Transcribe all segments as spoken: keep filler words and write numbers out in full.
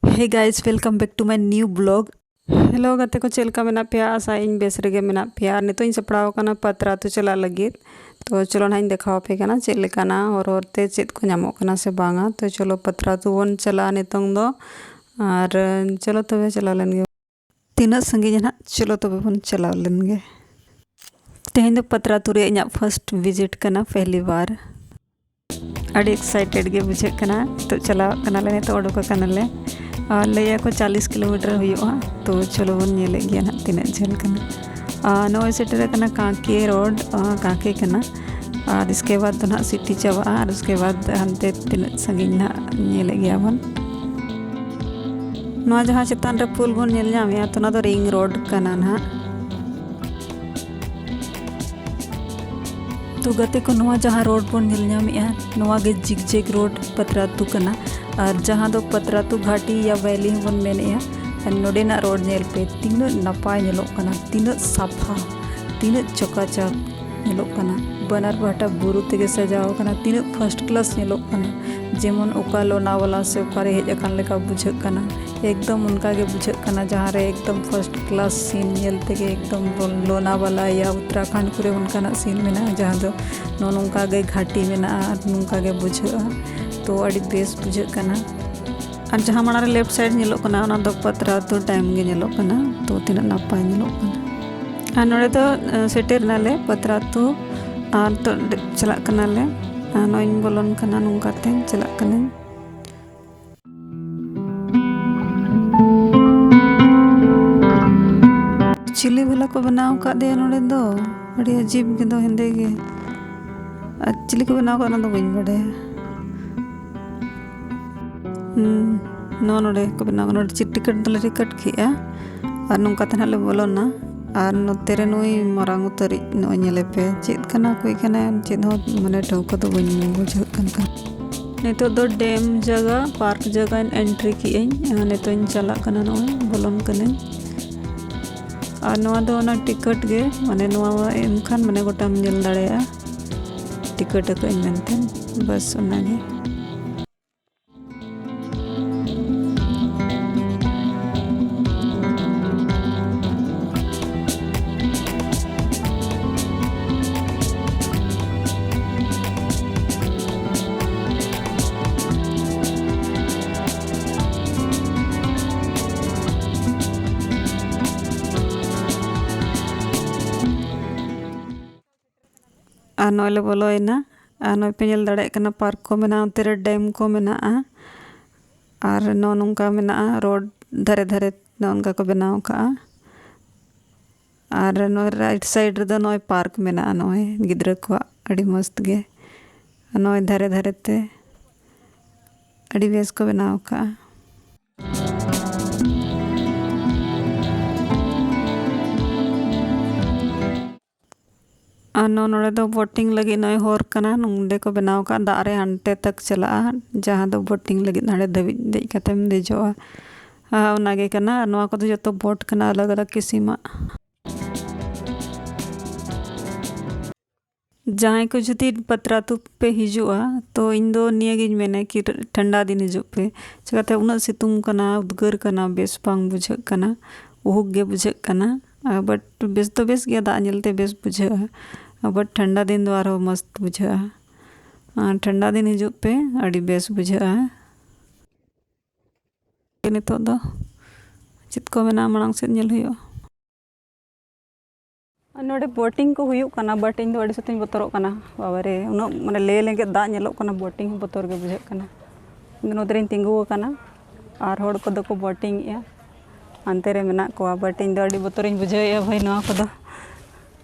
Hey guys, welcome back to my new vlog. Hello ᱜᱟᱛᱮ ᱠᱚ, ᱪᱮᱫ ᱞᱮᱠᱟ ᱢᱮᱱᱟᱜ ᱯᱮᱭᱟ? ᱟᱥᱟ ᱤᱧ ᱵᱮᱥ ᱨᱮᱜᱮ ᱢᱮᱱᱟᱜ ᱯᱮᱭᱟ᱾ ᱟᱨ ᱱᱤᱛᱚᱜ ᱤᱧ ᱥᱟᱯᱲᱟᱣ ᱟᱠᱟᱱᱟ ᱯᱟᱛᱨᱟ ᱟᱹᱛᱩ ᱪᱟᱞᱟᱜ ᱞᱟᱹᱜᱤᱫ᱾ ᱛᱚ ᱪᱚᱞᱚ ᱱᱟᱦᱟᱜ ᱤᱧ ᱫᱮᱠᱷᱟᱣ ᱟᱯᱮ ᱠᱟᱱᱟ ᱪᱮᱫ ᱞᱮᱠᱟᱱᱟ, ᱦᱚᱨ ᱦᱚᱨ ᱛᱮ ᱪᱮᱫ ᱠᱚ ᱧᱟᱢᱚᱜ ᱠᱟᱱᱟ ᱥᱮ ᱵᱟᱝᱟ᱾ ᱛᱚ ᱪᱚᱞᱚ ᱯᱟᱛᱨᱟ ᱟᱹᱛᱩ ᱵᱚᱱ ᱪᱟᱞᱟᱜᱼᱟ ᱱᱤᱛᱚᱝ ᱫᱚ᱾ ᱟᱨ ᱪᱚᱞᱚ ᱛᱚᱵᱮ ᱪᱟᱞᱟᱣ ᱞᱮᱱ ᱜᱮ᱾ ᱛᱤᱱᱟᱹᱜ ᱥᱟᱺᱜᱤᱧᱟ ᱱᱟᱦᱟᱜ? ᱪᱚᱞᱚ ᱛᱚᱵᱮ ᱵᱚᱱ ᱪᱟᱞᱟᱣ ᱞᱮᱱ ᱜᱮ᱾ ᱛᱮᱦᱮᱧ ᱫᱚ ᱯᱟᱛᱨᱟ ᱟᱹᱛᱩ ᱨᱮ ᱤᱧᱟᱹᱜ first visit ᱠᱟᱱᱟ, ᱯᱮᱦᱞᱤ ᱵᱟᱨ᱾ ᱟᱹᱰᱤ excited ᱜᱮ ᱵᱩᱡᱷᱟᱹᱜ ᱠᱟᱱᱟ᱾ ᱱᱤᱛᱚᱜ ᱪᱟᱞᱟᱣ ᱠᱟᱱᱟᱞᱮ, ᱱᱤᱛᱚᱜ ᱚᱰᱚᱠ ᱟᱠᱟᱱᱟᱞᱮ᱾ ᱟᱨ ᱞᱟᱹᱭᱟ ᱠᱚ ᱪᱟᱞᱤᱥ ᱠᱤᱞᱳᱢᱤᱴᱟᱨ ᱦᱩᱭᱩᱜᱼᱟ᱾ ᱛᱚ ᱪᱚᱞᱚ ᱵᱚᱱ ᱧᱮᱞᱮᱫ ᱜᱮᱭᱟ ᱱᱟᱦᱟᱜ ᱛᱤᱱᱟᱹᱜ ᱡᱷᱟᱹᱞ ᱠᱟᱱᱟ᱾ ᱟᱨ ᱱᱚᱜᱼᱚᱭ ᱥᱮᱴᱮᱨ ᱟᱠᱟᱱᱟ ᱠᱟᱸᱠᱮ ᱨᱳᱰ, ᱟᱨ ᱠᱟᱸᱠᱮ ᱠᱟᱱᱟ᱾ ᱟᱨ ᱤᱥᱠᱮ ᱵᱟᱫ ᱫᱚ ᱱᱟᱦᱟᱜ ᱥᱤᱴᱤ ᱪᱟᱵᱟᱜᱼᱟ᱾ ᱟᱨ ᱩᱥᱠᱮ ᱵᱟᱫ ᱦᱟᱱᱛᱮ ᱛᱤᱱᱟᱹᱜ ᱥᱟᱺᱜᱤᱧ ᱱᱟᱦᱟᱜ ᱧᱮᱞᱮᱫ ᱜᱮᱭᱟ ᱵᱚᱱ᱾ ᱱᱚᱣᱟ ᱡᱟᱦᱟᱸ ᱪᱮᱛᱟᱱ ᱨᱮ ᱯᱩᱞ ᱵᱚᱱ ᱧᱮᱞ ᱧᱟᱢᱮᱫᱼᱟ, ᱛᱚ ᱚᱱᱟ ᱫᱚ ᱨᱤᱝ ᱨᱳᱰ ᱠᱟᱱᱟ ᱱᱟᱦᱟᱜ᱾ ᱛᱚ ᱜᱟᱛᱮ ᱠᱚ, ᱱᱚᱣᱟ ᱡᱟᱦᱟᱸ ᱨᱳᱰ ᱵᱚᱱ ᱧᱮᱞ ᱧᱟᱢᱮᱫᱼᱟ, ᱱᱚᱣᱟ ᱜᱮ ᱡᱤᱜᱽᱡᱮᱜᱽ ᱨᱳᱰ ᱯᱟᱛᱨᱟ ᱟᱹᱛᱩ ᱠᱟᱱᱟ᱾ ᱟᱨ ᱡᱟᱦᱟᱸ ᱫᱚ ᱯᱟᱛᱨᱟ ᱟᱹᱛᱩ ᱜᱷᱟᱴᱤ ᱭᱟ ᱵᱷᱮᱞᱤ ᱦᱚᱸᱵᱚᱱ ᱢᱮᱱᱮᱫᱼᱟ᱾ ᱟᱨ ᱱᱚᱰᱮᱱᱟᱜ ᱨᱳᱰ ᱧᱮᱞ ᱯᱮ, ᱛᱤᱱᱟᱹᱜ ᱱᱟᱯᱟᱭ ᱧᱮᱞᱚᱜ ᱠᱟᱱᱟ, ᱛᱤᱱᱟᱹᱜ ᱥᱟᱯᱷᱟ, ᱛᱤᱱᱟᱹᱜ ᱪᱚᱠᱟᱪᱟᱠ ᱧᱮᱞᱚᱜ ᱠᱟᱱᱟ᱾ ᱵᱟᱱᱟᱨ ᱯᱟᱦᱴᱟ ᱵᱩᱨᱩ ᱛᱮᱜᱮ ᱥᱟᱡᱟᱣ ᱟᱠᱟᱱᱟ, ᱛᱤᱱᱟᱹᱜ first class ᱧᱮᱞᱚᱜ ᱠᱟᱱᱟ᱾ ᱡᱮᱢᱚᱱ ᱚᱠᱟ ᱞᱳᱱᱟᱣᱟᱞᱟ ᱥᱮ ᱚᱠᱟᱨᱮ ᱦᱮᱡ ᱟᱠᱟᱱ ᱞᱮᱠᱟ ᱵᱩᱡᱷᱟᱹᱜ ᱠᱟᱱᱟ, ᱮᱠᱫᱚᱢ ᱚᱱᱠᱟ ᱜᱮ ᱵᱩᱡᱷᱟᱹᱜ ᱠᱟᱱᱟ, ᱡᱟᱦᱟᱸ ᱨᱮ ᱮᱠᱫᱚᱢ first class scene ᱧᱮᱞ ᱛᱮᱜᱮ ᱮᱠᱫᱚᱢ ᱞᱳᱱᱟᱣᱟᱞᱟ ᱭᱟ ᱩᱛᱛᱚᱨᱟᱠᱷᱚᱸᱰ ᱠᱚᱨᱮ ᱚᱱᱠᱟᱱᱟᱜ scene ᱢᱮᱱᱟᱜᱼᱟ, ᱡᱟᱦᱟᱸ ᱫᱚ ᱱᱚᱜᱼᱚ ᱱᱚᱝᱠᱟ ᱜᱮ ᱜᱷᱟᱴᱤ ᱢᱮᱱᱟᱜᱼᱟ ᱟᱨ ᱱᱚᱝᱠᱟ ᱜᱮ ᱵᱩᱡᱷᱟᱹᱜᱼᱟ᱾ ᱛᱚ ᱟᱹᱰᱤ ᱵᱮᱥ ᱵᱩᱡᱷᱟᱹᱜ ᱠᱟᱱᱟ᱾ ᱟᱨ ᱡᱟᱦᱟᱸ ᱢᱟᱲᱟᱝ ᱨᱮ left side ᱧᱮᱞᱚᱜ ᱠᱟᱱᱟ, ᱚᱱᱟ ᱫᱚ ᱯᱟᱛᱨᱟ ᱟᱹᱛᱩ ᱰᱮᱢ ᱜᱮ ᱧᱮᱞᱚᱜ ᱠᱟᱱᱟ᱾ ᱛᱚ ᱛᱤᱱᱟᱹᱜ ᱱᱟᱯᱟᱭ ᱧᱮᱞᱚᱜ ᱠᱟᱱᱟ᱾ ᱟᱨ ᱱᱚᱰᱮ ᱫᱚ, ᱟᱸ, ᱥᱮᱴᱮᱨ ᱮᱱᱟᱞᱮ ᱯᱟᱛᱨᱟ ᱟᱹᱛᱩ᱾ ᱟᱨ ᱱᱤᱛᱚᱜ ᱰᱮ-, ᱪᱟᱞᱟᱜ ᱠᱟᱱᱟᱞᱮ᱾ ᱟᱨ ᱱᱚᱜᱼᱚᱭ ᱤᱧ ᱵᱚᱞᱚᱱ ᱠᱟᱱᱟ, ᱱᱚᱝᱠᱟᱛᱮ ᱪᱟᱞᱟᱜ ᱠᱟᱹᱱᱟᱹᱧ᱾ ᱪᱤᱞᱤ ᱵᱷᱟᱞᱟ ᱠᱚ ᱵᱮᱱᱟᱣ ᱟᱠᱟᱫᱮᱭᱟ ᱱᱚᱰᱮ ᱫᱚ? ᱟᱹᱰᱤ ᱟᱹᱡᱤᱵ ᱜᱮ ᱫᱚ, ᱦᱮᱸᱫᱮ ᱜᱮ᱾ ᱟᱨ ᱪᱤᱞᱤ ᱠᱚ ᱵᱮᱱᱟᱣ ᱟᱠᱟᱫ, ᱚᱱᱟ ᱫᱚ ᱵᱟᱹᱧ ᱵᱟᱰᱟᱭᱟ᱾ ᱦᱩᱸ, ᱱᱚᱣᱟ ᱱᱚᱰᱮ ᱠᱚ ᱵᱮᱱᱟᱣ ᱠᱟᱱᱟ᱾ ᱱᱚᱰᱮ ᱪᱮᱫ ᱴᱤᱠᱤᱴ ᱫᱚᱞᱮ ᱴᱤᱠᱤᱴ ᱠᱮᱜᱼᱟ ᱟᱨ ᱱᱚᱝᱠᱟ ᱛᱮ ᱱᱟᱦᱟᱜ ᱞᱮ ᱵᱚᱞᱚᱱᱟ᱾ ᱟᱨ ᱱᱚᱛᱮ ᱨᱮ ᱱᱩᱭ ᱢᱟᱨᱟᱝ ᱩᱛᱟᱹᱨᱤᱡ ᱱᱚᱜᱼᱚᱭ ᱧᱮᱞᱮ ᱯᱮ, ᱪᱮᱫ ᱠᱟᱱᱟ ᱚᱠᱚᱭ ᱠᱟᱱᱟᱭ ᱪᱮᱫ ᱦᱚᱸ ᱢᱟᱱᱮ ᱴᱷᱟᱹᱣᱠᱟᱹ ᱫᱚ ᱵᱟᱹᱧ ᱵᱩᱡᱷᱟᱹᱜ ᱠᱟᱱ ᱠᱷᱟᱱ᱾ ᱱᱤᱛᱚᱜ ᱫᱚ ᱰᱮᱢ ᱡᱟᱭᱜᱟ, ᱯᱟᱨᱠ ᱡᱟᱭᱜᱟ entry ᱠᱮᱜᱼᱟᱹᱧ᱾ ᱟᱨ ᱱᱤᱛᱚᱜ ᱤᱧ ᱪᱟᱞᱟᱜ ᱠᱟᱱᱟ, ᱱᱚᱜᱼᱚᱭ ᱵᱚᱞᱚᱱ ᱠᱟᱹᱱᱟᱹᱧ᱾ ᱟᱨ ᱱᱚᱣᱟ ᱫᱚ ᱚᱱᱟ ᱴᱤᱠᱤᱴ ᱜᱮ, ᱢᱟᱱᱮ ᱱᱚᱣᱟ ᱮᱢ ᱠᱷᱟᱱ ᱢᱟᱱᱮ ᱜᱚᱴᱟᱢ ᱧᱮᱞ ᱫᱟᱲᱮᱭᱟᱜᱼᱟ ᱴᱤᱠᱤᱴ ᱟᱠᱟᱫ ᱟᱹᱧ ᱢᱮᱱᱛᱮ, ᱵᱟᱥ ᱚᱱᱟᱜᱮ᱾ ᱟᱨ ᱱᱚᱜᱼᱚᱭ ᱞᱮ ᱵᱚᱞᱚᱭᱮᱱᱟ᱾ ᱟᱨ ᱱᱚᱜᱼᱚᱭ ᱯᱮ ᱧᱮᱞ ᱫᱟᱲᱮᱭᱟᱜ ᱠᱟᱱᱟ, ᱯᱟᱨᱠ ᱠᱚ ᱢᱮᱱᱟᱜᱼᱟ, ᱚᱱᱛᱮ ᱨᱮ ᱰᱮᱢ ᱠᱚ ᱢᱮᱱᱟᱜᱼᱟ᱾ ᱟᱨ ᱱᱚᱜᱼᱚ ᱱᱚᱝᱠᱟ ᱢᱮᱱᱟᱜᱼᱟ, ᱨᱳᱰ ᱫᱷᱟᱨᱮ ᱫᱷᱟᱨᱮ ᱱᱚᱜᱼᱚ ᱱᱚᱝᱠᱟ ᱠᱚ ᱵᱮᱱᱟᱣ ᱠᱟᱜᱼᱟ᱾ ᱟᱨ ᱱᱚᱜᱼᱚᱭ ᱨᱟᱭᱤᱴ ᱥᱟᱭᱤᱰ ᱨᱮᱫᱚ ᱱᱚᱜᱼᱚᱭ ᱯᱟᱨᱠ ᱢᱮᱱᱟᱜᱼᱟ, ᱱᱚᱜᱼᱚᱭ ᱜᱤᱫᱽᱨᱟᱹ ᱠᱚᱣᱟᱜ ᱟᱹᱰᱤ ᱢᱚᱡᱽ ᱜᱮ᱾ ᱟᱨ ᱱᱚᱜᱼᱚᱭ ᱫᱷᱟᱨᱮ ᱫᱷᱟᱨᱮ ᱛᱮ ᱟᱹᱰᱤ ᱵᱮᱥ ᱠᱚ ᱵᱮᱱᱟᱣ ᱠᱟᱜᱼᱟ᱾ ᱟᱨ ᱱᱚ-, ᱱᱚᱰᱮ ᱫᱚ ᱵᱳᱴᱤᱝ ᱞᱟᱹᱜᱤᱫ ᱱᱚᱜᱼᱚᱭ ᱦᱚᱨ ᱠᱟᱱᱟ, ᱱᱚᱸᱰᱮ ᱠᱚ ᱵᱮᱱᱟᱣ ᱠᱟᱜᱼᱟ, ᱫᱟᱜ ᱨᱮ ᱦᱟᱱᱛᱮ ᱛᱟᱠ ᱪᱟᱞᱟᱜᱼᱟ, ᱡᱟᱦᱟᱸ ᱫᱚ ᱵᱳᱴᱤᱝ ᱞᱟᱹᱜᱤᱫ ᱦᱟᱸᱰᱮ ᱫᱷᱟᱹᱵᱤᱡ ᱫᱮᱡ ᱠᱟᱛᱮᱢ ᱫᱮᱡᱚᱜᱼᱟ᱾ ᱟᱨ ᱚᱱᱟᱜᱮ ᱠᱟᱱᱟ᱾ ᱟᱨ ᱱᱚᱣᱟ ᱠᱚᱫᱚ ᱡᱚᱛᱚ ᱵᱳᱴ ᱠᱟᱱᱟ, ᱟᱞᱟᱜᱽ ᱟᱞᱟᱜᱽ ᱠᱤᱥᱤᱢᱟᱜ᱾ ᱡᱟᱦᱟᱸᱭ ᱠᱚ ᱡᱩᱫᱤ ᱯᱟᱛᱨᱟ ᱟᱹᱛᱩ ᱯᱮ ᱦᱤᱡᱩᱜᱼᱟ, ᱛᱚ ᱤᱧ ᱫᱚ ᱱᱤᱭᱟᱹ ᱜᱤᱧ ᱢᱮᱱᱟ ᱠᱤ ᱴᱷᱟᱱᱰᱟ ᱫᱤᱱ ᱦᱤᱡᱩᱜ ᱯᱮ᱾ ᱪᱤᱠᱟᱹᱛᱮ ᱩᱱᱟᱹᱜ ᱥᱤᱛᱩᱝ ᱠᱟᱱᱟ, ᱩᱫᱽᱜᱟᱹᱨ ᱠᱟᱱᱟ, ᱵᱮᱥ ᱵᱟᱝ ᱵᱩᱡᱷᱟᱹᱜ ᱠᱟᱱᱟ, ᱩᱦᱩᱠ ᱜᱮ ᱵᱩᱡᱷᱟᱹᱜ ᱠᱟᱱᱟ᱾ ᱟᱨ but ᱵᱮᱥ ᱫᱚ ᱵᱮᱥ ᱜᱮᱭᱟ, ᱫᱟᱜ ᱧᱮᱞᱛᱮ ᱵᱮᱥ ᱵᱩᱡᱷᱟᱹᱜᱼᱟ᱾ ᱟᱨ but ᱴᱷᱟᱱᱰᱟ ᱫᱤᱱ ᱫᱚ ᱟᱨᱦᱚᱸ ᱢᱚᱥᱛ ᱵᱩᱡᱷᱟᱹᱜᱼᱟ᱾ ᱟᱨ ᱴᱷᱟᱱᱰᱟ ᱫᱤᱱ ᱦᱤᱡᱩᱜ ᱯᱮ, ᱟᱹᱰᱤ ᱵᱮᱥ ᱵᱩᱡᱷᱟᱹᱜᱼᱟ᱾ ᱱᱤᱛᱚᱜ ᱫᱚ ᱪᱮᱫ ᱠᱚ ᱢᱮᱱᱟᱜᱼᱟ, ᱢᱟᱲᱟᱝ ᱥᱮᱫ ᱧᱮᱞ ᱦᱩᱭᱩᱜᱼᱟ᱾ ᱟᱨ ᱱᱚᱰᱮ ᱵᱳᱴᱤᱝ ᱠᱚ ᱦᱩᱭᱩᱜ ᱠᱟᱱᱟ, but ᱤᱧ ᱫᱚ ᱟᱹᱰᱤ ᱥᱚᱠᱛᱚᱧ ᱵᱚᱛᱚᱨᱚᱜ ᱠᱟᱱᱟ᱾ ᱵᱟᱵᱟᱨᱮ, ᱩᱱᱟᱹᱜ ᱢᱟᱱᱮ ᱞᱮ ᱞᱮᱸᱜᱮᱫ ᱫᱟᱜ ᱧᱮᱞᱚᱜ ᱠᱟᱱᱟ, ᱵᱳᱴᱤᱝ ᱦᱚᱸ ᱵᱚᱛᱚᱨ ᱜᱮ ᱵᱩᱡᱷᱟᱹᱜ ᱠᱟᱱᱟ᱾ ᱤᱧ ᱫᱚ ᱱᱚᱛᱮ ᱨᱤᱧ ᱛᱤᱸᱜᱩ ᱟᱠᱟᱱᱟ ᱟᱨ ᱦᱚᱲ ᱠᱚᱫᱚ ᱠᱚ ᱵᱳᱴᱤᱝ ᱮᱜᱼᱟ, ᱦᱟᱱᱛᱮ ᱨᱮ ᱢᱮᱱᱟᱜ ᱠᱚᱣᱟ, but ᱤᱧ ᱫᱚ ᱟᱹᱰᱤ ᱵᱚᱛᱚᱨᱤᱧ ᱵᱩᱡᱷᱟᱹᱣᱮᱫᱼᱟ ᱵᱷᱟᱹᱭ ᱱᱚᱣᱟ ᱠᱚᱫᱚ᱾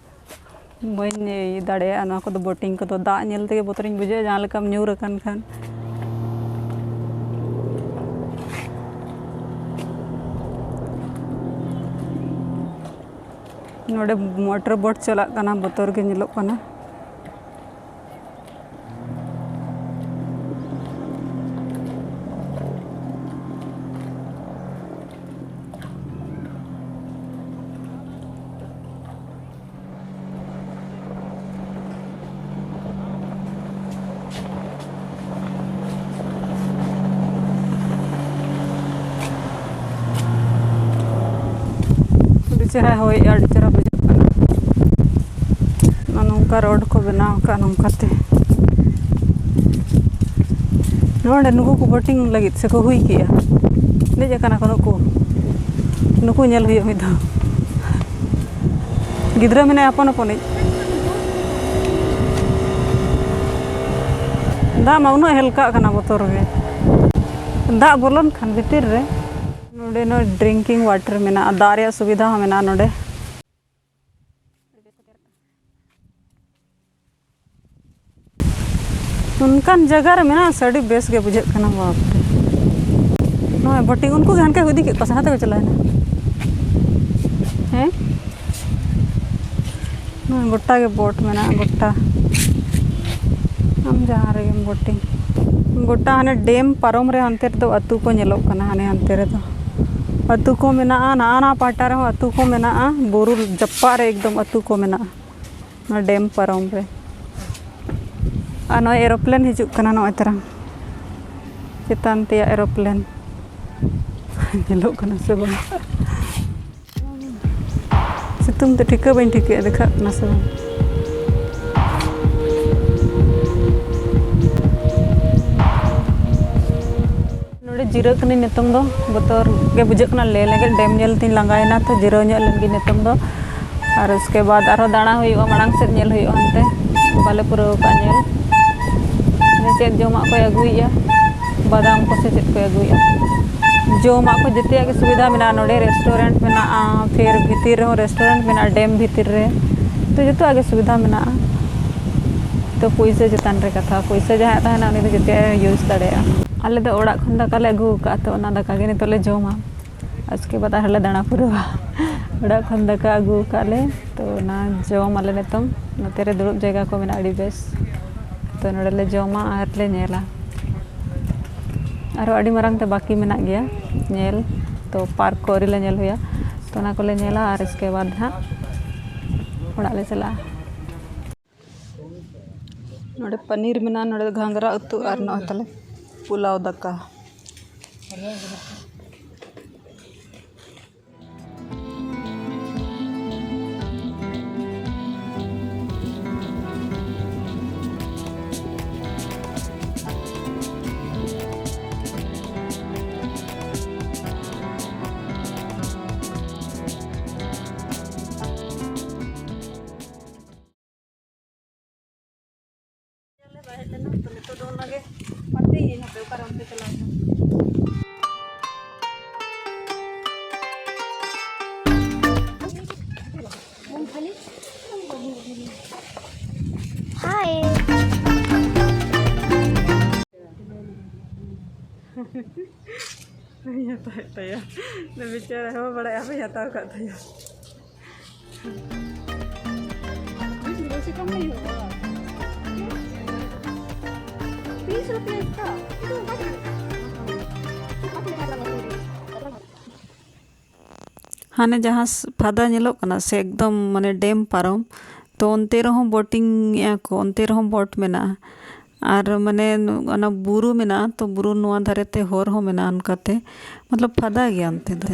ᱵᱟᱹᱧ ᱤᱭᱟᱹ ᱫᱟᱲᱮᱭᱟᱜᱼᱟ ᱱᱚᱣᱟ ᱠᱚᱫᱚ, ᱵᱳᱴᱤᱝ ᱠᱚᱫᱚ᱾ ᱫᱟᱜ ᱧᱮᱞ ᱛᱮᱜᱮ ᱵᱚᱛᱚᱨᱤᱧ ᱵᱩᱡᱷᱟᱹᱣᱟ, ᱡᱟᱦᱟᱸ ᱞᱮᱠᱟᱢ ᱧᱩᱨ ᱟᱠᱟᱱ ᱠᱷᱟᱱ᱾ ᱱᱚᱰᱮ ᱢᱚᱴᱚᱨ ᱵᱳᱴ ᱪᱟᱞᱟᱜ ᱠᱟᱱᱟ, ᱵᱚᱛᱚᱨ ᱜᱮ ᱧᱮᱞᱚᱜ ᱠᱟᱱᱟ᱾ ᱟᱹᱰᱤ ᱪᱮᱦᱨᱟ ᱦᱚᱭᱮᱜᱼᱟ, ᱟᱹᱰᱤ ᱪᱮᱦᱨᱟ ᱵᱩᱡᱷᱟᱹᱜ ᱠᱟᱱᱟ᱾ ᱱᱚᱜᱼᱚ ᱱᱚᱝᱠᱟ ᱨᱳᱰ ᱠᱚ ᱵᱮᱱᱟᱣ ᱟᱠᱟᱫ ᱱᱚᱝᱠᱟᱛᱮ᱾ ᱱᱚᱰᱮ ᱱᱩᱠᱩ ᱠᱚ ᱵᱳᱴᱤᱝ ᱞᱟᱹᱜᱤᱫ ᱥᱮᱠᱚ ᱦᱩᱭ ᱠᱮᱜᱼᱟ᱾ ᱫᱮᱡ ᱟᱠᱟᱱᱟ ᱠᱚ ᱱᱩᱠᱩ᱾ ᱱᱩᱠᱩ ᱧᱮᱞ ᱦᱩᱭᱩᱜ ᱢᱤᱫ ᱫᱷᱟᱣ᱾ ᱜᱤᱫᱽᱨᱟᱹ ᱢᱮᱱᱟᱭᱟ ᱦᱚᱯᱚᱱ ᱦᱚᱯᱚᱱᱤᱡ᱾ ᱫᱟᱜ ᱢᱟ ᱩᱱᱟᱹᱜ ᱦᱮᱞᱠᱟᱜ ᱠᱟᱱᱟ, ᱵᱚᱛᱚᱨ ᱜᱮ᱾ ᱫᱟᱜ ᱵᱚᱞᱚᱱ ᱠᱷᱟᱱ ᱵᱷᱤᱛᱤᱨ ᱨᱮ᱾ ᱱᱚᱰᱮ ᱱᱚ ᱰᱨᱤᱝᱠᱤᱝ ᱣᱟᱴᱟᱨ ᱢᱮᱱᱟᱜᱼᱟ, ᱫᱟᱜ ᱨᱮᱭᱟᱜ ᱥᱩᱵᱤᱫᱷᱟ ᱦᱚᱸ ᱢᱮᱱᱟᱜᱼᱟ ᱱᱚᱰᱮ᱾ ᱚᱱᱠᱟᱱ ᱡᱟᱭᱜᱟ ᱨᱮ ᱢᱮᱱᱟᱜᱼᱟ ᱥᱮ, ᱟᱹᱰᱤ ᱵᱮᱥ ᱜᱮ ᱵᱩᱡᱷᱟᱹᱜ ᱠᱟᱱᱟ᱾ ᱵᱟᱯ ᱨᱮ, ᱱᱚᱜᱼᱚᱭ ᱵᱳᱴᱤᱝ, ᱩᱱᱠᱩ ᱜᱮ ᱦᱟᱱᱠᱟ ᱠᱚ ᱤᱫᱤ ᱠᱮᱫ ᱠᱚᱣᱟ ᱥᱮ ᱦᱟᱱᱛᱮ ᱠᱚ ᱪᱟᱞᱟᱣᱮᱱᱟ? ᱦᱮᱸ, ᱱᱚᱜᱼᱚᱭ ᱜᱚᱴᱟ ᱜᱮ ᱵᱳᱴ ᱢᱮᱱᱟᱜᱼᱟ, ᱜᱚᱴᱟ᱾ ᱟᱢ ᱡᱟᱦᱟᱸ ᱨᱮᱜᱮᱢ ᱵᱳᱴᱤᱝ, ᱜᱚᱴᱟ ᱦᱟᱱᱮ ᱰᱮᱢ ᱯᱟᱨᱚᱢ ᱨᱮ ᱦᱟᱱᱛᱮ ᱨᱮᱫᱚ ᱟᱹᱛᱩ ᱠᱚ ᱧᱮᱞᱚᱜ ᱠᱟᱱᱟ, ᱦᱟᱱᱮ ᱦᱟᱱᱛᱮ ᱨᱮᱫᱚ ᱟᱹᱛᱩ ᱠᱚ ᱢᱮᱱᱟᱜᱼᱟ, ᱱᱟᱣᱟ ᱱᱟᱣᱟ ᱯᱟᱦᱴᱟ ᱨᱮᱦᱚᱸ ᱟᱹᱛᱩ ᱠᱚ ᱢᱮᱱᱟᱜᱼᱟ, ᱵᱩᱨᱩ ᱡᱟᱯᱟᱜ ᱨᱮ ᱮᱠᱫᱚᱢ ᱟᱹᱛᱩ ᱠᱚ ᱢᱮᱱᱟᱜᱼᱟ᱾ ᱱᱚᱣᱟ ᱰᱮᱢ ᱯᱟᱨᱚᱢ ᱨᱮ᱾ ᱟᱨ ᱱᱚᱜᱼᱚᱭ ᱮᱨᱳᱯᱞᱮᱱ ᱦᱤᱡᱩᱜ ᱠᱟᱱᱟ, ᱱᱚᱜᱼᱚᱭ ᱛᱟᱨᱟᱝ ᱪᱮᱛᱟᱱ ᱛᱮᱭᱟᱜ ᱮᱨᱳᱯᱞᱮᱱ᱾ ᱧᱮᱞᱚᱜ ᱠᱟᱱᱟ ᱥᱮ ᱵᱟᱝ? ᱥᱤᱛᱩᱝ ᱛᱮ ᱴᱷᱤᱠᱟᱹ ᱵᱟᱹᱧ ᱴᱷᱤᱠᱟᱹᱭᱮᱫᱼᱟ, ᱫᱮᱠᱷᱟᱜ ᱠᱟᱱᱟ ᱥᱮ ᱵᱟᱝ? ᱱᱚᱰᱮ ᱡᱤᱨᱟᱹᱜ ᱠᱟᱹᱱᱟᱹᱧ ᱱᱤᱛᱚᱝ ᱫᱚ, ᱵᱚᱛᱚᱨ ᱜᱮ ᱵᱩᱡᱷᱟᱹᱜ ᱠᱟᱱᱟ᱾ ᱞᱮ ᱞᱟᱹᱜᱤᱫ ᱰᱮᱢ ᱧᱮᱞ ᱛᱤᱧ ᱞᱟᱸᱜᱟᱭᱮᱱᱟ, ᱛᱚ ᱡᱤᱨᱟᱹᱣ ᱧᱚᱜ ᱞᱮᱱ ᱜᱤᱧ ᱱᱤᱛᱚᱝ ᱫᱚ᱾ ᱟᱨ ᱩᱥᱠᱮ ᱵᱟᱫ ᱟᱨᱦᱚᱸ ᱫᱟᱬᱟ ᱦᱩᱭᱩᱜᱼᱟ, ᱢᱟᱲᱟᱝ ᱥᱮᱫ ᱧᱮᱞ ᱦᱩᱭᱩᱜᱼᱟ ᱦᱟᱱᱛᱮ᱾ ᱵᱟᱞᱮ ᱯᱩᱨᱟᱹᱣ ᱟᱠᱟᱫ ᱧᱮᱞ᱾ ᱪᱮᱫ ᱡᱚᱢᱟᱜ ᱠᱚᱭ ᱟᱹᱜᱩᱭᱮᱫᱼᱟ, ᱵᱟᱫᱟᱢ ᱠᱚ ᱥᱮ ᱪᱮᱫ ᱠᱚᱭ ᱟᱹᱜᱩᱭᱮᱫᱼᱟ᱾ ᱡᱚᱢᱟᱜ ᱠᱚ ᱡᱚᱛᱚᱣᱟᱜ ᱜᱮ ᱥᱩᱵᱤᱫᱷᱟ ᱢᱮᱱᱟᱜᱼᱟ ᱱᱚᱰᱮ, ᱨᱮᱥᱴᱩᱨᱮᱱᱴ ᱢᱮᱱᱟᱜᱼᱟ, ᱯᱷᱤᱨ ᱵᱷᱤᱛᱤᱨ ᱨᱮᱦᱚᱸ ᱨᱮᱥᱴᱩᱨᱮᱱᱴ ᱢᱮᱱᱟᱜᱼᱟ, ᱰᱮᱢ ᱵᱷᱤᱛᱤᱨ ᱨᱮ᱾ ᱛᱚ ᱡᱚᱛᱚᱣᱟᱜ ᱜᱮ ᱥᱩᱵᱤᱫᱷᱟ ᱢᱮᱱᱟᱜᱼᱟ᱾ ᱛᱚ ᱯᱩᱭᱥᱟᱹ ᱪᱮᱛᱟᱱ ᱨᱮ ᱠᱟᱛᱷᱟ, ᱯᱩᱭᱥᱟᱹ ᱡᱟᱦᱟᱸᱭᱟᱜ ᱛᱟᱦᱮᱱᱟ ᱩᱱᱤ ᱫᱚ ᱡᱚᱛᱚᱣᱟᱜ ᱮ ᱤᱭᱩᱡᱽ ᱫᱟᱲᱮᱭᱟᱜᱼᱟ᱾ ᱟᱞᱮ ᱫᱚ ᱚᱲᱟᱜ ᱠᱷᱚᱱ ᱫᱟᱠᱟ ᱞᱮ ᱟᱹᱜᱩ ᱟᱠᱟᱫᱼᱟ, ᱛᱚ ᱚᱱᱟ ᱫᱟᱠᱟ ᱜᱮ ᱱᱤᱛᱚᱜ ᱞᱮ ᱡᱚᱢᱟ᱾ ᱩᱥᱠᱮ ᱵᱟᱫ ᱟᱨᱦᱚᱸ ᱞᱮ ᱫᱟᱬᱟ ᱯᱩᱨᱟᱹᱣᱟ᱾ ᱚᱲᱟᱜ ᱠᱷᱚᱱ ᱫᱟᱠᱟ ᱟᱹᱜᱩ ᱟᱠᱟᱫ ᱞᱮ, ᱛᱚ ᱚᱱᱟ ᱡᱚᱢ ᱟᱞᱮ ᱱᱤᱛᱚᱝ᱾ ᱱᱚᱛᱮ ᱨᱮ ᱫᱩᱲᱩᱵ ᱡᱟᱭᱜᱟ ᱠᱚ ᱢᱮᱱᱟᱜᱼᱟ ᱟᱹᱰᱤ ᱵᱮᱥ, ᱛᱚ ᱱᱚᱰᱮ ᱞᱮ ᱡᱚᱢᱟ ᱟᱨ ᱞᱮ ᱧᱮᱞᱟ᱾ ᱟᱨᱦᱚᱸ ᱟᱹᱰᱤ ᱢᱟᱨᱟᱝ ᱛᱮ ᱵᱟᱹᱠᱤ ᱢᱮᱱᱟᱜ ᱜᱮᱭᱟ ᱧᱮᱞ, ᱛᱚ ᱯᱟᱨᱠ ᱠᱚ ᱟᱹᱣᱨᱤ ᱞᱮ ᱧᱮᱞ ᱦᱩᱭᱟ, ᱛᱚ ᱚᱱᱟ ᱠᱚᱞᱮ ᱧᱮᱞᱟ ᱟᱨ ᱩᱥᱠᱮ ᱵᱟᱫ ᱦᱟᱸᱜ ᱚᱲᱟᱜ ᱞᱮ ᱪᱟᱞᱟᱜᱼᱟ᱾ ᱱᱚᱰᱮ ᱯᱟᱱᱤᱨ ᱢᱮᱱᱟᱜᱼᱟ, ᱱᱚᱰᱮ ᱫᱚ ᱜᱷᱟᱸᱜᱽᱨᱟ ᱩᱛᱩ ᱟᱨ ᱱᱚᱜᱼᱚᱭ ᱛᱟᱞᱮ ᱯᱳᱞᱟᱣ ᱫᱟᱠᱟ᱾ ᱦᱮᱡ ᱞᱮᱱᱟ, ᱛᱚ ᱱᱤᱛᱚᱜ ᱫᱚ ᱚᱱᱟᱜᱮ ᱯᱟᱱᱛᱮᱭᱮᱫᱟᱹᱧ, ᱦᱟᱯᱮ ᱚᱠᱟᱨᱮ ᱚᱱᱛᱮ ᱪᱟᱞᱟᱣ ᱮᱱᱟ᱾ ᱦᱟᱭ᱾ ᱵᱟᱹᱧ ᱦᱟᱛᱟᱣᱮᱫ ᱛᱟᱭᱟ᱾ ᱩᱱᱤ ᱵᱮᱪᱟᱨᱟ ᱦᱚᱸ ᱵᱟᱲᱟᱭᱟ, ᱵᱟᱹᱧ ᱦᱟᱛᱟᱣ ᱟᱠᱟᱫ ᱛᱟᱭᱟ᱾ ᱵᱮᱥᱤ ᱠᱟᱢ ᱦᱩᱭᱩᱜᱼᱟ᱾ ᱛᱤᱥ ᱨᱮ ᱛᱤᱥ ᱫᱚ? ᱦᱟᱱᱮ ᱡᱟᱦᱟᱸ ᱥ-, ᱯᱷᱟᱫᱟ ᱧᱮᱞᱚᱜ ᱠᱟᱱᱟ ᱥᱮ, ᱮᱠᱫᱚᱢ ᱢᱟᱱᱮ ᱰᱮᱢ ᱯᱟᱨᱚᱢ, ᱛᱚ ᱚᱱᱛᱮ ᱨᱮᱦᱚᱸ ᱵᱳᱴᱤᱝ ᱮᱫᱼᱟ ᱠᱚ, ᱚᱱᱛᱮ ᱨᱮᱦᱚᱸ ᱵᱳᱴ ᱢᱮᱱᱟᱜᱼᱟ᱾ ᱟᱨ ᱢᱟᱱᱮ ᱚᱱᱟ ᱵᱩᱨᱩ ᱢᱮᱱᱟᱜᱼᱟ, ᱛᱚ ᱵᱩᱨᱩ ᱱᱚᱣᱟ ᱫᱷᱟᱨᱮ ᱛᱮ ᱦᱚᱨ ᱦᱚᱸ ᱢᱮᱱᱟᱜᱼᱟ ᱚᱱᱠᱟᱛᱮ, ᱢᱚᱛᱞᱚᱵ ᱯᱷᱟᱫᱟ ᱜᱮᱭᱟ ᱚᱱᱛᱮ ᱫᱚ᱾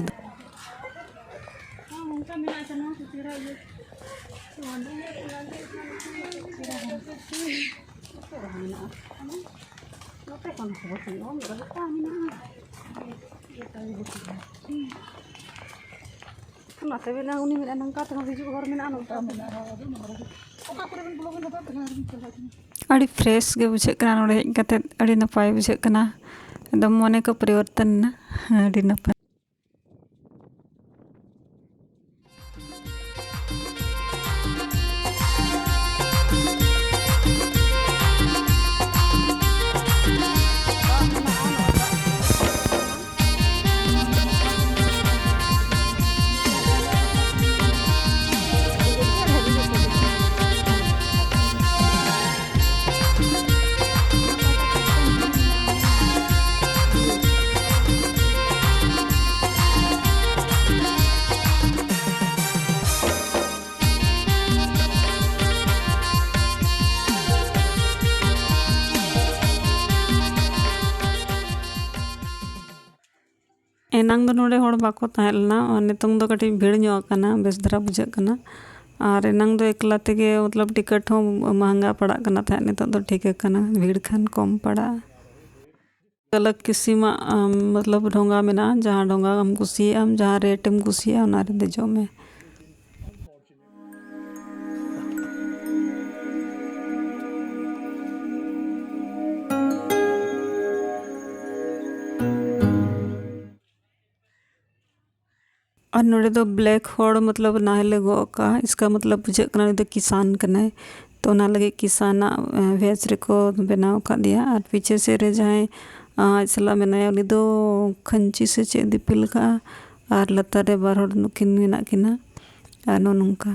ᱱᱚᱛᱮ ᱠᱷᱚᱱ ᱦᱚᱸ ᱵᱟᱹᱪᱩᱜᱼᱟ, ᱢᱤᱫ ᱵᱟᱨ ᱢᱮᱱᱟᱜᱼᱟ᱾ ᱚᱱᱟᱛᱮ ᱢᱮᱱᱟ, ᱩᱱᱤ ᱢᱮᱱᱟ ᱱᱚᱝᱠᱟ ᱛᱮᱦᱚᱸ ᱦᱤᱡᱩᱜ ᱦᱚᱨ ᱢᱮᱱᱟᱜᱼᱟ, ᱱᱚᱝᱠᱟ ᱢᱮᱱᱟᱜᱼᱟ᱾ ᱚᱠᱟ ᱠᱚᱨᱮ ᱵᱮᱱ ᱵᱚᱞᱚ ᱞᱮᱱᱟ, ᱟᱹᱰᱤ ᱯᱷᱨᱮᱥ ᱜᱮ ᱵᱩᱡᱷᱟᱹᱜ ᱠᱟᱱᱟ ᱱᱚᱰᱮ ᱦᱮᱡ ᱠᱟᱛᱮ, ᱟᱹᱰᱤ ᱱᱟᱯᱟᱭ ᱵᱩᱡᱷᱟᱹᱜ ᱠᱟᱱᱟ, ᱮᱠᱫᱚᱢ ᱢᱚᱱᱮ ᱠᱚ ᱯᱚᱨᱤᱵᱚᱨᱛᱚᱱ ᱮᱱᱟ᱾ ᱟᱹᱰᱤ ᱱᱟᱯᱟᱭ᱾ ᱮᱱᱟᱝ ᱫᱚ ᱱᱚᱰᱮ ᱦᱚᱲ ᱵᱟᱠᱚ ᱛᱟᱦᱮᱸ ᱞᱮᱱᱟ, ᱟᱨ ᱱᱤᱛᱚᱝ ᱫᱚ ᱠᱟᱹᱴᱤᱡ ᱵᱷᱤᱲ ᱧᱚᱜ ᱟᱠᱟᱱᱟ, ᱵᱮᱥ ᱫᱷᱟᱨᱟ ᱵᱩᱡᱷᱟᱹᱜ ᱠᱟᱱᱟ᱾ ᱟᱨ ᱮᱱᱟᱝ ᱫᱚ ᱮᱠᱞᱟ ᱛᱮᱜᱮ, ᱢᱚᱛᱞᱚᱵ, ᱴᱤᱠᱤᱴ ᱦᱚᱸ ᱢᱚᱦᱚᱝᱜᱟ ᱯᱟᱲᱟᱜ ᱠᱟᱱᱟ ᱛᱟᱦᱮᱸᱫ, ᱱᱤᱛᱚᱜ ᱫᱚ ᱴᱷᱤᱠ ᱟᱠᱟᱱᱟ, ᱵᱷᱤᱲ ᱠᱷᱟᱱ ᱠᱚᱢ ᱯᱟᱲᱟᱜᱼᱟ᱾ ᱟᱞᱟᱜᱽ ᱠᱤᱥᱤᱢᱟᱜ, ᱟᱢ, ᱢᱚᱛᱞᱚᱵ, ᱰᱷᱚᱸᱜᱟ ᱢᱮᱱᱟᱜᱼᱟ, ᱡᱟᱦᱟᱸ ᱰᱷᱚᱸᱜᱟ ᱟᱢ ᱠᱩᱥᱤᱭᱟᱜᱼᱟᱢ, ᱡᱟᱦᱟᱸ ᱨᱮᱴ ᱮᱢ ᱠᱩᱥᱤᱭᱟᱜᱼᱟ, ᱚᱱᱟ ᱨᱮ ᱫᱮᱡᱚᱜ ᱢᱮ᱾ ᱟᱨ ᱱᱚᱰᱮ ᱫᱚ ᱵᱞᱮᱠ ᱦᱚᱲ ᱢᱚᱛᱞᱚᱵ ᱱᱟᱦᱮᱞ ᱮ ᱜᱚᱜ ᱟᱠᱟᱫᱼᱟ, ᱤᱥᱠᱟ ᱢᱚᱛᱞᱚᱵ ᱵᱩᱡᱷᱟᱹᱜ ᱠᱟᱱᱟ ᱩᱱᱤ ᱫᱚ ᱠᱤᱥᱟᱱ ᱠᱟᱱᱟᱭ᱾ ᱛᱚ ᱚᱱᱟ ᱞᱟᱹᱜᱤᱫ ᱠᱤᱥᱟᱱᱟᱜ ᱵᱷᱮᱥ ᱨᱮᱠᱚ ᱵᱮᱱᱟᱣ ᱟᱠᱟᱫᱮᱭᱟ᱾ ᱟᱨ ᱯᱤᱪᱷᱮ ᱥᱮᱫ ᱨᱮ ᱡᱟᱦᱟᱸᱭ ᱟᱡ ᱥᱟᱞᱟᱜ ᱢᱮᱱᱟᱭᱟ ᱩᱱᱤ ᱫᱚ ᱠᱷᱟᱹᱧᱪᱤ ᱥᱮ ᱪᱮᱫ ᱫᱤᱯᱤᱞ ᱟᱠᱟᱫᱼᱟ᱾ ᱟᱨ ᱞᱟᱛᱟᱨ ᱨᱮ ᱵᱟᱨ ᱦᱚᱲ ᱱᱩᱠᱤᱱ ᱢᱮᱱᱟᱜ ᱠᱤᱱᱟ᱾ ᱟᱨ ᱱᱚᱜᱼᱚ ᱱᱚᱝᱠᱟ᱾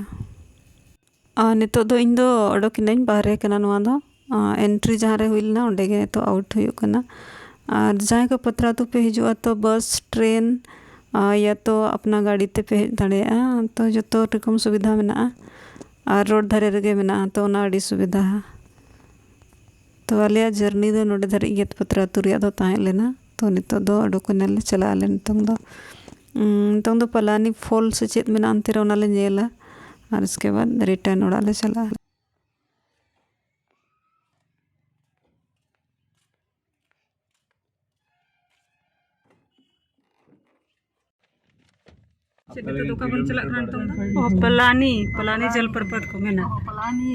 ᱟᱨ ᱱᱤᱛᱚᱜ ᱫᱚ ᱤᱧ ᱫᱚ ᱚᱰᱚᱠ ᱮᱱᱟᱹᱧ, ᱵᱟᱦᱨᱮ ᱠᱟᱱᱟ ᱱᱚᱣᱟ ᱫᱚ᱾ ᱟᱨ ᱮᱱᱴᱨᱤ ᱡᱟᱦᱟᱸ ᱨᱮ ᱦᱩᱭ ᱞᱮᱱᱟ ᱚᱸᱰᱮ ᱜᱮ ᱱᱤᱛᱚᱜ ᱟᱣᱩᱴ ᱦᱩᱭᱩᱜ ᱠᱟᱱᱟ᱾ ᱟᱨ ᱡᱟᱦᱟᱸᱭ ᱠᱚ ᱯᱟᱛᱨᱟ ᱟᱹᱛᱩ ᱯᱮ ᱦᱤᱡᱩᱜᱼᱟ ᱛᱚ ᱵᱟᱥ, ᱴᱨᱮᱱ, ᱟᱨ ᱭᱟ ᱛᱚ ᱟᱯᱱᱟ ᱜᱟᱹᱰᱤ ᱛᱮᱯᱮ ᱦᱮᱡ ᱫᱟᱲᱮᱭᱟᱜᱼᱟ᱾ ᱛᱚ ᱡᱚᱛᱚ ᱨᱚᱠᱚᱢ ᱥᱩᱵᱤᱫᱷᱟ ᱢᱮᱱᱟᱜᱼᱟ᱾ ᱟᱨ ᱨᱳᱰ ᱫᱷᱟᱨᱮ ᱨᱮᱜᱮ ᱢᱮᱱᱟᱜᱼᱟ, ᱛᱚ ᱚᱱᱟ ᱟᱹᱰᱤ ᱥᱩᱵᱤᱫᱷᱟ᱾ ᱛᱚ ᱟᱞᱮᱭᱟᱜ ᱡᱟᱹᱨᱱᱤ ᱫᱚ ᱱᱚᱰᱮ ᱫᱷᱟᱹᱨᱤᱡ ᱜᱮ ᱯᱟᱛᱨᱟ ᱟᱹᱛᱩ ᱨᱮᱭᱟᱜ ᱫᱚ ᱛᱟᱦᱮᱸ ᱞᱮᱱᱟ᱾ ᱛᱚ ᱱᱤᱛᱚᱜ ᱫᱚ ᱩᱰᱩᱠ ᱮᱱᱟᱞᱮ, ᱪᱟᱞᱟᱜ ᱟᱞᱮ ᱱᱤᱛᱚᱝ ᱫᱚ᱾ ᱩᱸ, ᱱᱤᱛᱚᱝ ᱫᱚ ᱯᱟᱞᱟᱱᱤ ᱯᱷᱚᱞ ᱥᱮ ᱪᱮᱫ ᱢᱮᱱᱟᱜᱼᱟ ᱚᱱᱛᱮ ᱨᱮ, ᱚᱱᱟᱞᱮ ᱧᱮᱞᱟ᱾ ᱟᱨ ᱤᱥᱠᱮ ᱵᱟᱫ ᱨᱤᱴᱟᱨᱱ ᱚᱲᱟᱜ ᱞᱮ ᱪᱟᱞᱟᱜᱼᱟ᱾ ᱪᱮᱫ ᱠᱟᱛᱮ ᱫᱚ ᱚᱠᱟ ᱵᱚᱱ ᱪᱟᱞᱟᱜ ᱠᱟᱱᱟ ᱱᱤᱛᱚᱝ ᱫᱚ? ᱚ, ᱯᱟᱞᱟᱱᱤ, ᱯᱟᱞᱟᱱᱤ ᱡᱚᱞᱯᱨᱚᱯᱟᱛ ᱠᱚ ᱢᱮᱱᱟ᱾ ᱯᱟᱞᱟᱱᱤ᱾